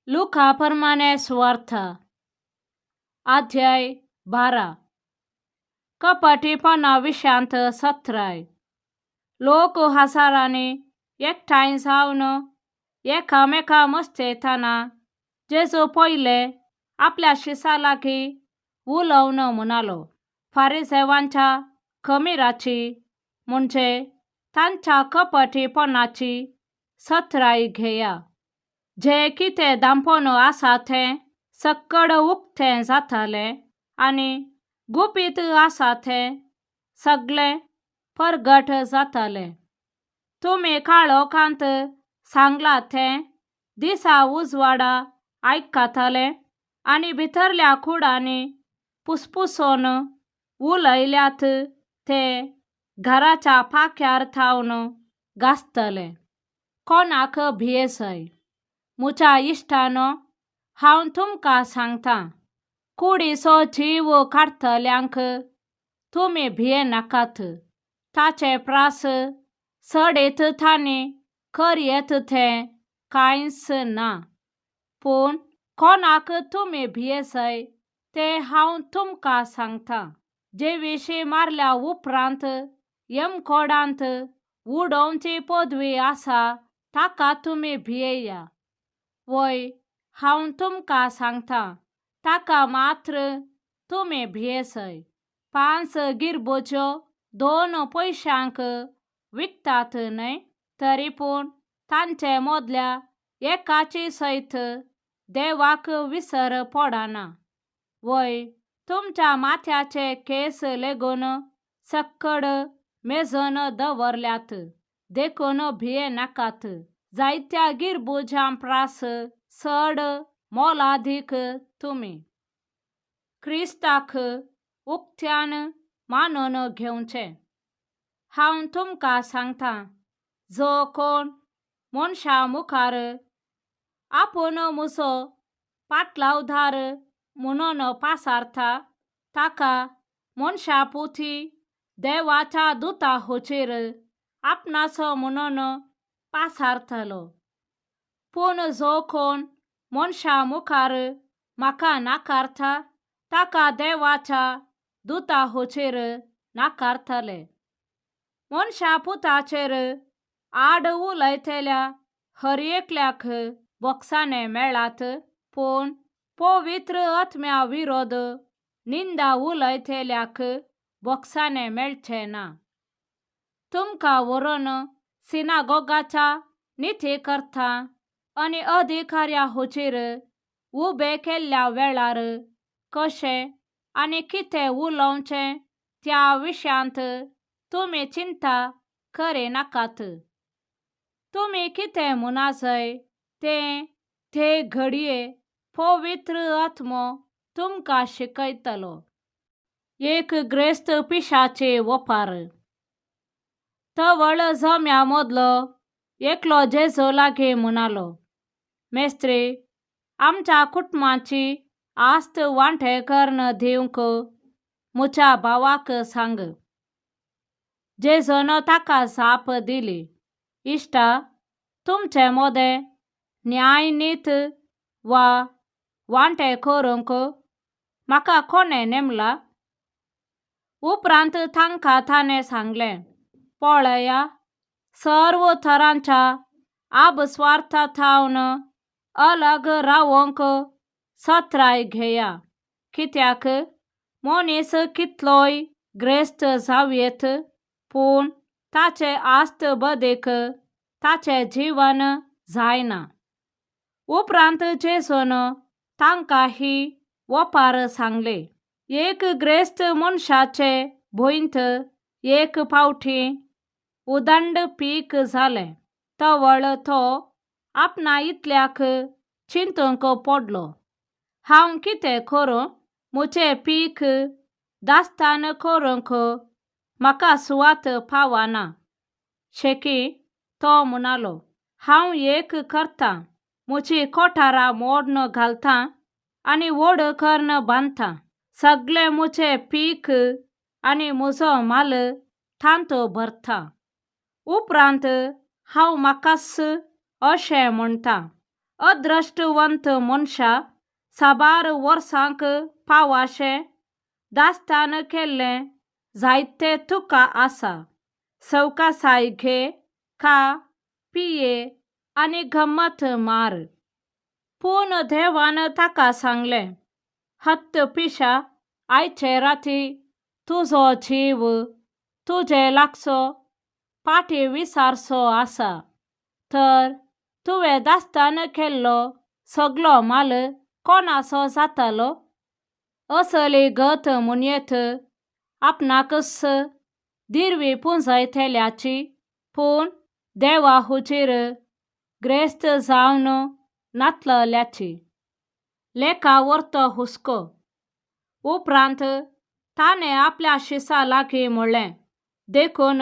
लुका प्रमाणे सुवार्थ, अध्याय 12. कपटीपणा विशांत सत्राय. लोक हजारांनी एकठांय जावन एकामेका मस्तेतना जेजू पयले आपल्या शिसा लागीं उलोवन म्हणालो, फारिजेवांच्या खमिराची म्हणजे तांच्या कपटीपणाची सत्राय घेया. जें कितें दांपोन आसा तें सक्कड उक्तें जातालें आनी गुपीत आसा तें सगळें परगट जातालें. तुमी काळोखांत सांगलां तें दिसा उजवाडा आयकताले आनी भितरल्या कुडांनी पुसपुसोन उलयल्यात ते घराच्या पाख्यार थावन गाजतले. कोणाक भियेसय. म्हज्या इश्टानो, हांव तुमकां सांगतां, कुडीचो जीव काडटल्यांक तुमी भियेनाकात. ताचे प्रास चडीत तांणी करयेत तें कांयच ना. पूण कोणाक तुमी भियेसय तें हांव तुमकां सांगतां. जे विशीं मारल्या उपरांत यमकोडांत उडोवची पदवी आसा ताका तुमी भियेया. वय, हांव तुमकां सांगतां, ताका मात्र तुमी भियेसय. 5 गिरबुज्यो 2 पयशांक विकतात न्हय? तरी पूण तांचे मदल्या एकाची सयत देवाक विसर पडना. वय, तुमच्या माथ्याचे केंस लेगून सक्कड मेजून दवरल्यात. देखून भियेनाकात. जायत्या गिरबुज्यां प्रास चड मोलादीक तुमी. क्रिस्ताक उक्त्यान मानून घेवचें. हांव तुमकां सांगतां, जो कोण मनशा मुखार आपूण म्हजो पाटलावदार म्हणून पासारता ताका मनशा पुती देवाच्या दुता हुचेर आपणाचो म्हणून पासारतलो. पूण जो कोण मनशा मुखार म्हाका नाकारता ताका देवाच्या दुता हुचेर नाकारतले. मनशा पुताचेर आड उलयतल्या हर एकल्याक बोक्साणें मेळात, पूण पवित्र आत्म्या विरोध निंदा उलयतल्याक बोक्साणें मेळचें ना. तुमकां व्हरून सिनागोगाच्या निती करता आनी अधिकाऱ्या हुचेर उबे केल्ल्या वेळार कशें आनी कितें उलोवचें त्या विशयांत तुमी चिंता करिनाकात. तुमी कितें म्हणा जाय तें ते घडये पवित्र आत्मो तुमकां शिकयतलो. एक ग्रेस्त पिशाचे ओपार. तवळ जम्या मदलो एकलो जेजू लागीं म्हणालो, मेस्त्री, आमच्या कुटुंबाची आस्त वांटे करून दिवंक म्हज्या भावाक सांग. जेजून ताका जाप दिली, इश्टा, तुमचे मदें न्यायनीत वा वांटे करूंक म्हाका कोणें नेमला? उपरांत तांकां ताणें सांगलें, पळया, सर्व तरांच्या आबस्वार्था थावन अलग रावंक सत्राय घेया. कित्याक मनीस कितलोय ग्रेस्त जावयेत, पूण ताचे आस्त बदीक ताचें जीवन जायना. उपरांत जेजून तांकां ही ओपार सांगली, एक ग्रेस्त मनशाचे भुंयत एक फावटी उदंड पीक जालें. तवळ तो आपणा इतल्याक चिंतूंक पडलो, हांव कितें करूं? म्हजें पीक दास्तान करूंक म्हाका सुवात पावना. शेकी तो म्हणालो, हांव एक करतां, म्हजी कोठारां मोडून घालतां आनी व्हड करून बांदतां. सगळें म्हजें पीक आनी म्हजो माल तांत भरता. उपरांत हांव म्हाकाच अशें म्हणटां, अद्रश्टवंत मनशा, साबार वर्सांक पावाशें दास्तान केल्लें जायतें तुका आसा. सवकासाय घे, खा, पिये आनी गम्मत मार. पूण देवान ताका सांगलें, हत्त पिशा, आयचे राती तुजो जीव तुजे लागचो फाटीं विसारचो आसा, तर तुवें दास्तान केल्लो सगलो माल कोणाचो जातलो? असली गत म्हणयेत आपणाकच दिरवी पुंजयतल्याची, पूण देवा हुजीर ग्रेस्त जावन नातलल्याची. लेखा व्हरतो हुस्को. उपरांत ताणें आपल्या शिसा लागीं म्हणलें, देखून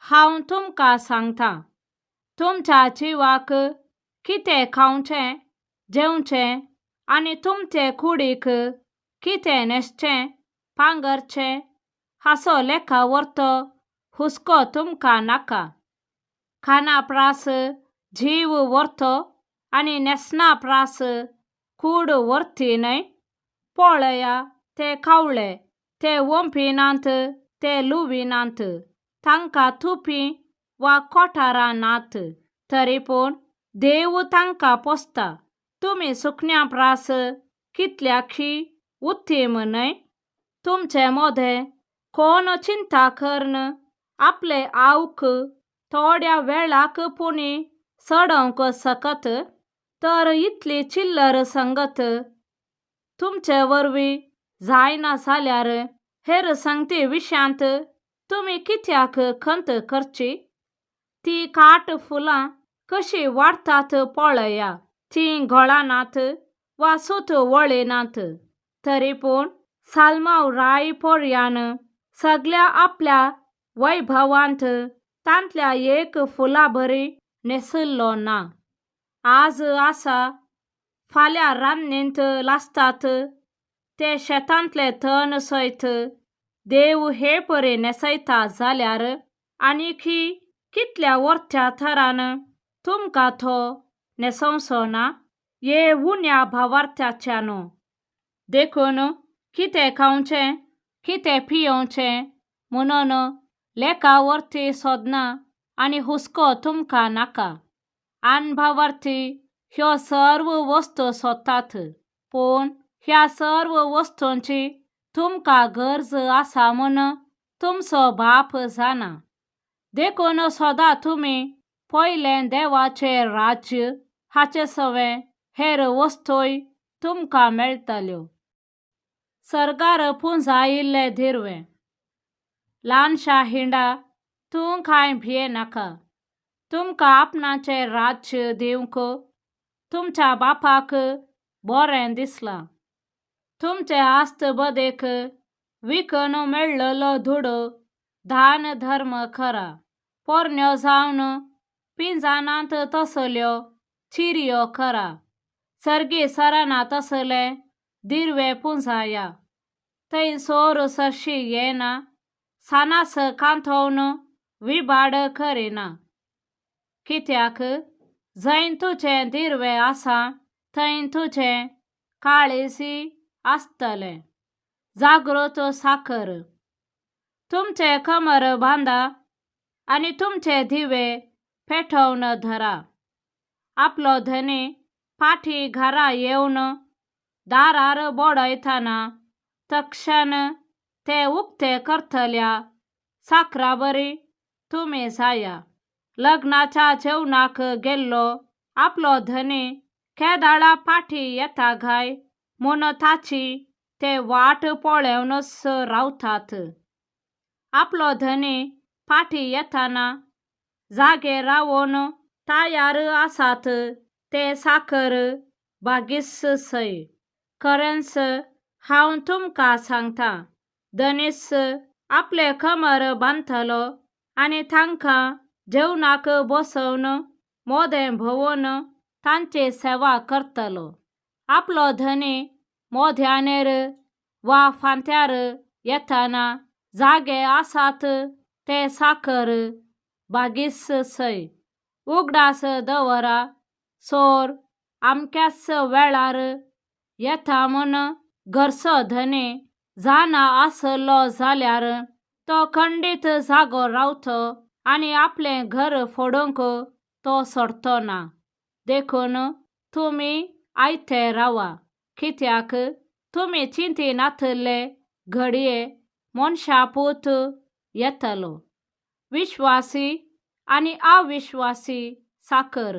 हांव तुमकां सांगतां, तुमच्या जिवाक कितें खावचें जेवचें आनी तुमचे कुडीक कितें न्हेसचें पांगरचें हाचो लेखा व्हरतो हुस्को तुमकां नाका. खाणा प्रास जीव व्हरतो आनी न्हेसणा प्रास कूड व्हरती न्हय? पळया ते कावळे, ते वोंपिनात, ते लुविनात, तांकां तुपी वा कोठारां नात, तरी पूण देव तांकां पोसता. तुमी सुकण्या प्रास कितल्याकी उत्तीम न्हय? तुमचे मोदें कोण चिंता करून आपले आवक थोड्या वेळाक पुणी चडोवंक शकत? तर इतली चिल्लर संगत तुमचे वरवीं जायना जाल्यार हेर संगती विशयांत तुमी कित्याक खंत करची? ती काट फुलां कशीं वाडटात पळया, तीं घोळनात वा सूत वळिनात, तरी पूण साल्मांव राय पोरयान सगल्या आपल्या वैभवांत तांतल्या एक फुलाबरी न्हेसिल्लो ना. आज आसा, फाल्यां रान्नींत लासतात ते शेतांतले तण सयत देव हे परी न्हेसयता जाल्यार आनीकी कितल्या व्हरत्या थरान तुमकां तो न्हेसोवचो ना, हे उण्या भावार्थ्याच्यानो? देखून कितें खावचें, कितें पियोवचें म्हणून लेखा व्हरती सोदना आनी हुस्को तुमकां नाका. अनभावार्थी ह्यो सर्व वस्तू सोदतात, पूण ह्या सर्व वस्तूंची तुमकां गरज आसा म्हूण तुमचो बाप जाणा. देखून सदां तुमी पयलें देवाचें राज्य हाचें सवें हेर वस्तूय तुमकां मेळटल्यो. सर्गार पुंजायिल्लें दिरवें. ल्हानशा हिंडा, तूं कांय भियेनाका. तुमकां आपणाचें राज्य दिवंक तुमच्या बापाक बरें दिसलां. तुमचे आस्त बदेक विकून मेळ्ळलो दुडू दान धर्म करा. पोरण्यो जावन पिंजनात तसल्यो चिरयो करा. सर्गी सरना तसलें दिरवें पुंजाया. थंय चोर सरशी येना, सानास कांतोवन विबाड करिना. कित्याक जंय तुजें दिरवें आसा थंय तुजें काळीजय आसतलें. जागृत साकर. तुमचें कमर बांदा आनी तुमचे दिवे पेटोवन धरा. आपलो धनी फाटीं घरा येवन दारार बडयतना तक्षण ते उक्ते करतल्या साकराबरी तुमी जाया. लग्नाच्या जेवणाक गेल्लो आपलो धनी केदाळा फाटीं येता काय म्हूण ताची ते वाट पळोवनच रावतात. आपलो धनी फाटीं येतना जागे रावन तयार आसात ते साकर भागीस सय. खरेंच हांव तुमकां सांगतां, धनीच आपलें कमर बांदतलो आनी तांकां जेवणाक बसोवन मोदें भोंवन तांची सेवा करतलो. आपलो धनी मोद्यानेर वा फांत्यार येतना जागे आसात ते साकर भागीस सय. उगडास दवरा, चोर अमक्याच वेळार येता म्हूण घरचो धनी जाणा आसलो जाल्यार तो खंडीत जागो रावतो आनी आपलें घर फोडूंक तो सोडतो ना. देखून तुमी आयते रावा, कित्याक तुमी चिंतिनातले घडये मनशा पूत येतलो. विश्वासी आनी अविश्वासी साकर.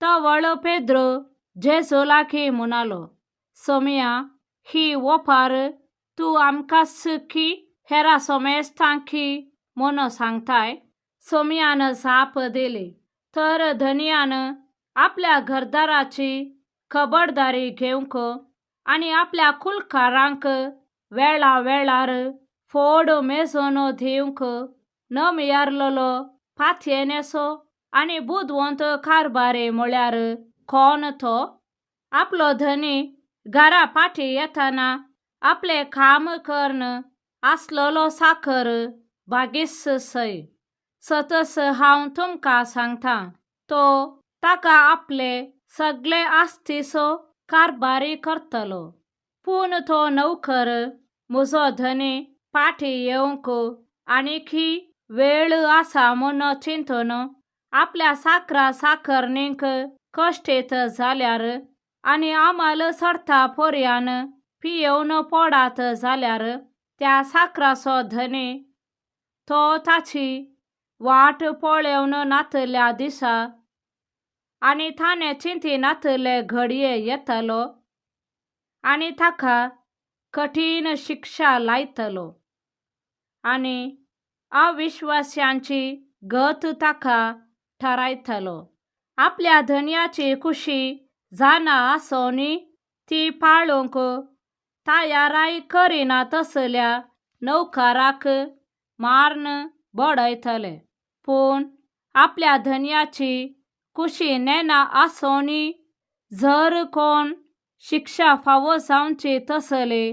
तवळ पेद्रो जेजू लागीं म्हणालो, सोमया, ही ओपार तूं आमकांच की हेरा सोमेस्तांकी म्हूण सांगताय? सोमयान जाप दिली, तर धनयान आपल्या घरदाराची खबरदारी घेवंक आनी आपल्या कुलकारांक वेळा वेळार फोड मेजून दिवंक नमियारलेलो पातयेनेसो आनी बुदवंत कारभारी म्हळ्यार कोण तो? आपलो धनी घरा फाटीं येतना आपलें काम करून आसलेलो साकर भागीस सय. सतस हांव तुमकां सांगतां, तो ताका आपले सगळे आस्तीचो कारभारी करतलो. पूण तो नोकर म्हजो धनी फाटीं येवंक आनीकी वेळ आसा म्हूण चिंतून आपल्या साकरा साकरणींक कश्टीत जाल्यार आनी आमाल चडता पर्यान पियेवन पडात जाल्यार त्या साकराचो धनी तो ताची वाट पळोवन नातल्या दिसा आनी ताणें चिंतिनातले घडये येतलो आनी ताका कठीण शिक्षा लायतलो आनी अविश्वास्यांची गत ताका थारायतलो. आपल्या धनयाची खुशी जाणा आसोनी ती पाळूंक तयाराय करिना तसल्या नौकराक मारून बडयतले. पूण आपल्या धनयाची खुशी नेणा आसोनी जर कोण शिक्षा फावो जावची तसली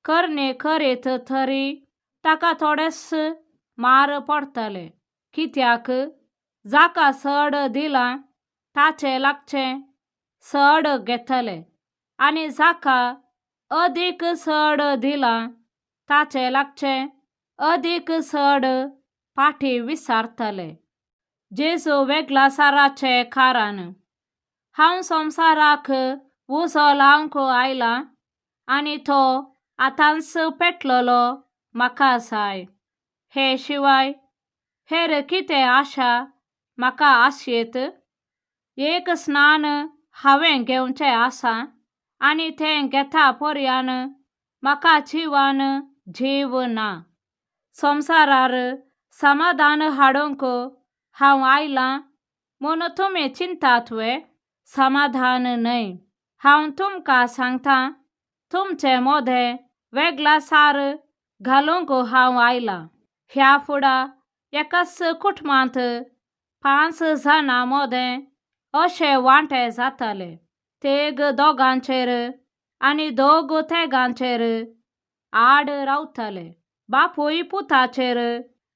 करणी करीत तरी ताका थोडेच मार पडटले. कित्याक जाका चड दिलां ताचें लागचें चड घेतले आनी जाका अदीक चड दिलां ताचें लागचें अदीक चड फाटीं विचारतले. जेजू वेगळासाराचें कारण. हांव संवसाराक उजो लावंक आयलां आनी तो आतांच पेटलेलो म्हाका जाय. हे शिवाय हेर कितें आशा म्हाका आसयेत? एक स्नान हांवें घेवचें आसा आनी तें घेता पर्यान म्हाका जिवान जीव ना. संवसारार समाधान हाडूंक हांव आयलां म्हूण तुमी चिंतात वे? समाधान न्हय. हांव तुमकां सांगतां, तुमचे मदें वेगळासार घालूंक हांव आयलां. ह्या फुडा एकाच कुटुंबांत 5 जाणां मदें अशे वांटे जातले, तेग दोगांचेर आनी दोग तेगांचेर आड रावतले. बापूय पुताचेर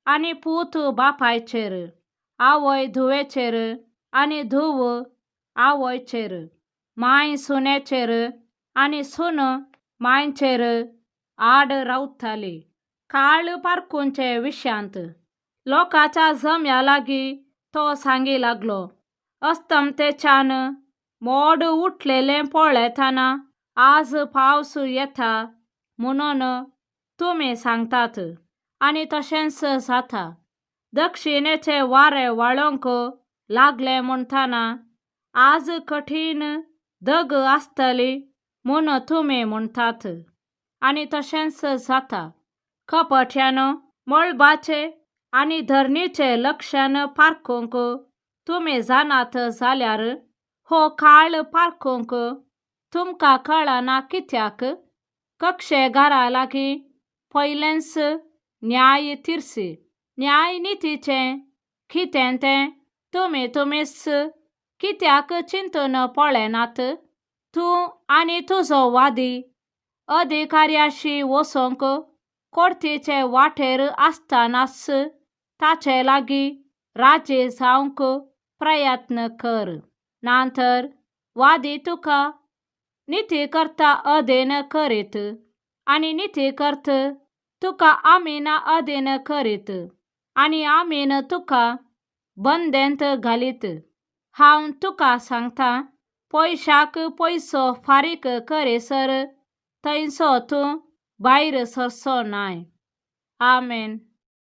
आनी पूत बापायचेर, आवय धुवेचेर आनी धूव आवयचेर, मांय सुनेचेर आनी सून मांयचेर आड रावतली. काळ पारखुंचे विशयांत लोकांच्या जम्या लागीं तो सांगी लागलो, अस्तमतेच्यान मोड उठलेलें पळयतना आज पावस येता म्हणून तुमी सांगतात आनी तशेंच जाता. दक्षिणेचे वारें व्हाळोवंक लागलें म्हणटना आज कठीण दग आसतली म्हूण तुमी म्हणटात आनी तशेंच जाता. कपट्यान मळबाचें आनी धरणीचें लक्षण पारखूंक तुमी जाणात जाल्यार हो काळ पारखूंक तुमकां कळना कित्याक? कक्षेघरा लागीं पयलेंच न्याय तिरसी. न्यायनितीचें कितें तें तुमी तुमीच कित्याक चिंतून पळयनात? तूं आनी तुजो वादी अधिकाऱ्याशी वचूंक कोर्तीचे वाटेर आसतनाच ताचे लागीं राजी जावंक प्रयत्न कर, ना तर वादी तुका निती करता अधीन करीत आनी निती करत तुका आमीना अधीन करीत आनी आमीन तुका बंदेंत घालीत. हांव तुका सांगता, पयशाक पयसो फारीक करीसर थंयसो तूं भायर सरचो नाय. आमेन.